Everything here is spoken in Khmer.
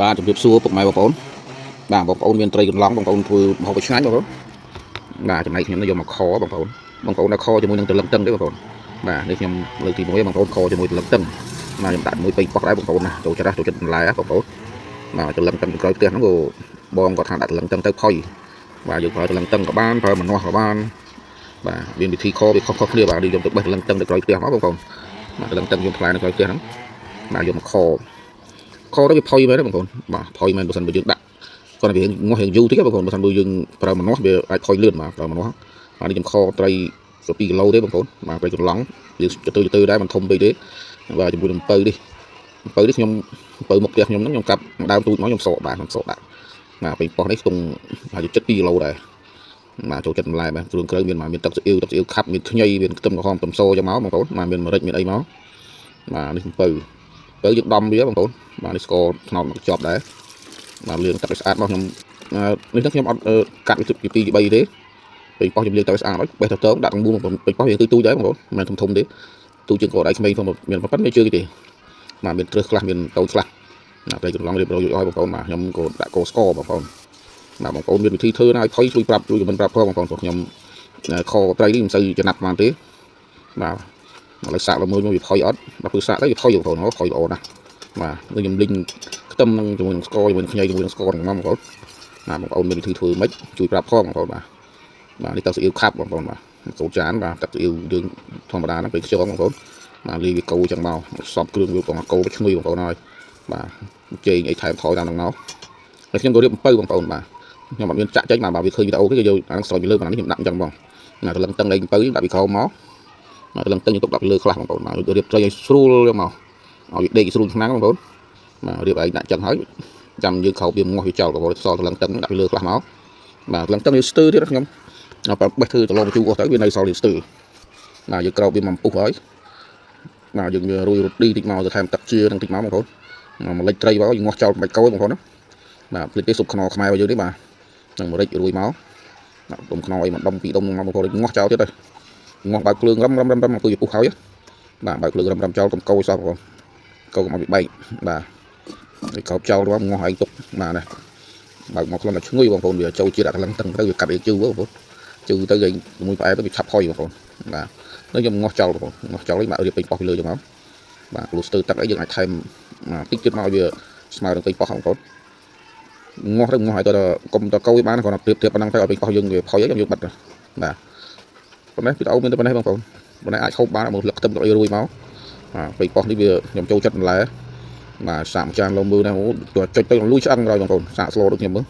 បាទជំរាបសួរពុកម៉ែបងប្អូនបាទបងប្អូនមានត្រីកន្លងបងប្អូនធ្វើម្ហូបឲ្យឆ្ងាញ់បងប្អូនបាទចំណែកខ្ញុំនេះយកមកខបងប្អូនបងប្អូនដាក់ខជាមួយនឹងត្រលឹងទឹងទេបងប្អូនបាទនេះខ្ញុំលើកទី1បងប្អូនខជាមួយត្រលឹងទឹងបាទខ្ញុំដាក់មួយពេញប៉ោះដែរបងប្អូនណាចូលច្រាស់ចូលចិត្តបន្លែបងប្អូនបាទត្រលឹងទឹងក្រោយផ្ទះហ្នឹងក៏បងគាត់ថាដាក់ត្រលឹងទឹងទៅផុយបាទយើងប្រើត្រលឹងទឹងក៏បានប្រើម្នាស់ក៏បានបាទមានវិធីខវាខុសៗគ្នាបាទនេះខ្ញុំទៅបេះត្រលឹងទឹងនៅក្រោយផ្ទះមកបងប្អូនបាទត្រលឹងទឹងខ្ញុំផ្លែនៅក្រោយផ្ទះហ្នឹងបាទយកមកខខទៅវាផុយមែនទេបងប្អូនបាទផុយមែនបើសិនបើយើងដាក់គាត់វាងាស់រៀងយូរតិចបងប្អូនបើសិនបើយើងប្រើម្នាស់វាអាចផុយលឿនបាទប្រើម្នាស់បាទនេះខ្ញុំខត្រី2គីឡូទេបងប្អូនបាទត្រីកន្លងយើងទៅដែរមិនធំពេកទេបាទជាមួយនឹងអំពៅនេះអំពៅនេះខ្ញុំអំពៅមុខផ្ទះខ្ញុំហ្នឹងខ្ញុំកាប់ដើមទូចមកខ្ញុំសក់បាទខ្ញុំសក់ដាក់បាទពេញប៉ុស្តិ៍នេះខ្ទង់ប្រហែលជិត2គីឡូដែរបាទចូលចិត្តបន្លែបាទគ្រឿងក្រៅមានបាទមានទឹកស៊ីអ៊ីវទឹកស៊ីអ៊ីវខាប់មានខ្ញីមានខ្ទឹមក្រហមខ្ទឹមសចឹងមកបងប្អូនបាទមានម្រេចមានអីមកបាទនេះអំពៅអំពៅយើងដំវាបងប្អូនបាទនេះស្ករត្នោតមកជាប់ដែរបាទលាងទឹកឲ្យស្អាតមកខ្ញុំនេះខ្ញុំអត់កាត់វាពី2 3ទេពេញប៉ោះខ្ញុំលាងទឹកឲ្យស្អាតហើយបេះទៅតងដាក់ទាំងមូលពេញប៉ោះវាទូចដែរបងប្អូនមិនមែនធំធំទេទូជាងកដៃក្មេងផងមានប៉ុណ្ណេះជើងទេបាទមានទ្រឹសខ្លះមានតូចខ្លះណាត្រីកន្លងរៀបរយរួចហើយបងប្អូនបាទខ្ញុំក៏ដាក់កោស្ករបងប្អូនបាទបងប្អូនមានវិធីធ្វើណាឲ្យផុយជួយប្រាប់ជួយខមមិនប្រាប់ផងបងប្អូនព្រោះខ្ញុំខត្រីនេះមិនសូវចំណាប់ប៉ុន្មានទេបាទឥឡូវសាកលមើលមកវាផុយអត់ដល់ពេលសាកទៅវាផុយបងប្អូនផុយល្អណាស់បាទនឹងខ្ញុំលីងខ្ទឹមនឹងជាមួយនឹងស្ករជាមួយនឹងខ្ញីជាមួយនឹងស្ករហ្នឹងបងប្អូនបាទបងប្អូនមានវិធីធ្វើម៉េចជួយប្រាប់ផងបងប្អូនបាទបាទនេះទឹកស៊ីអ៊ីវខាប់បងប្អូនបាទកូនចានបាទទឹកស៊ីអ៊ីវយើងធម្មតាហ្នឹងពេលខ្យងបងប្អូនបាទលាយវាកូរចឹងមកសពគ្រឿងវាបងកូរឈ្ងុយបងប្អូនហើយបាទចេងអីថែមថយតាមហ្នឹងមកហើយខ្ញុំក៏រៀបអំពៅបងប្អូនបាទខ្ញុំអត់មានចាក់ចេញបាទបើវាឃើញវីដេអូគេយកអាហ្នឹងស្រោចពីលើបាទនេះខ្ញុំដាក់អញ្ចឹងបងណាត្រលឹងតឹងលេងអំពៅដាក់ពីក្រោមមកបាទត្រលឹងតឹងយើងទុកដាក់ពីលើខ្លះបងប្អូនបាទរៀបត្រីឲ្យស្រួលយកមកឲ្យវាដេកស្រួលឆ្នាំងបងប្អូនបាទរៀបឯងដាក់ចឹងហើយចាំយើងក្រោបវាងាស់វាចោលបងប្អូនសល់ត្រលឹងតឹងដាក់ពីលើខ្លះមកបាទត្រលឹងតឹងវាស្ទើរទៀតខ្ញុំដល់បេះធ្វើត្រឡប់ជូរអស់ទៅវានៅសល់វាស្ទើរបាទយើងក្រោបវាមកពុះហើយបាទយើងរួយរត់ឌីតិចមកទៅថែមទឹកជានឹងតិចមកបងប្អូនមកលិចត្រីមកយើងងាស់ចោលបាច់កោបងប្អូនណាបាទភ្លេចទេស៊ុបខ្នុរខ្មែររបស់យើងនេះបាទនឹងម្រេចរួយមកដាក់ដុំខ្នុរអីមួយដុំពីរដុំមកបងប្អូនងាស់ចោលទៀតទៅងាស់បើកភ្លើងរឹមរឹមរឹមរឹមមកពុះពុះហើយបាទបើកភ្លើងរឹមរឹមចោលកុំកោសោះបងប្អូនកោកុំឲ្យវាបែកបាទនេះក្រោបចោលទៅងាស់ឯងទុកបាទណាបើកមកខ្លួនតែឈ្ងុយបងប្អូនវាចូលជាតិអាក្លឹងតឹងទៅវាកាត់វាជូរបងប្អូនជូរទៅគេមួយផ្អែមទៅវាឆាប់ផុយបងប្អូនបាទនេះខ្ញុំងាស់ចោលបងប្អូនងាស់ចោលនេះបាទរៀបពេញប៉ោះពីលើចឹងមកបាទគ្រូស្ទើទឹកអីយើងអាចថែមតិចទៀតមកឲ្យវាស្មើនឹងពេញប៉ោះបងប្អូនងាស់ទៅងាស់ឲ្យទៅកុំតកោយបានគ្រាន់តែប្រៀបធៀបប៉ុណ្ណឹងទៅឲ្យពេញប៉ោះយើងវាផុយអីយើងបិទបាទប៉ុណ្ណេះវីដេអូមានតែប៉ុណ្ណេះបងប្អូនប៉ុណ្ណេះអាចហូបបានមកលឹកខ្ទឹមទៅឲ្យរួយមកបាទពេញប៉ោះនេះវាខ្ញុំចូលចិត្តបន្លែបាទសាកមួយចានលមើលណាអូចុចទៅលួយឆ្អឹងក្រោយបងប្អូនសាកស្លូដូចខ្ញុំមើល។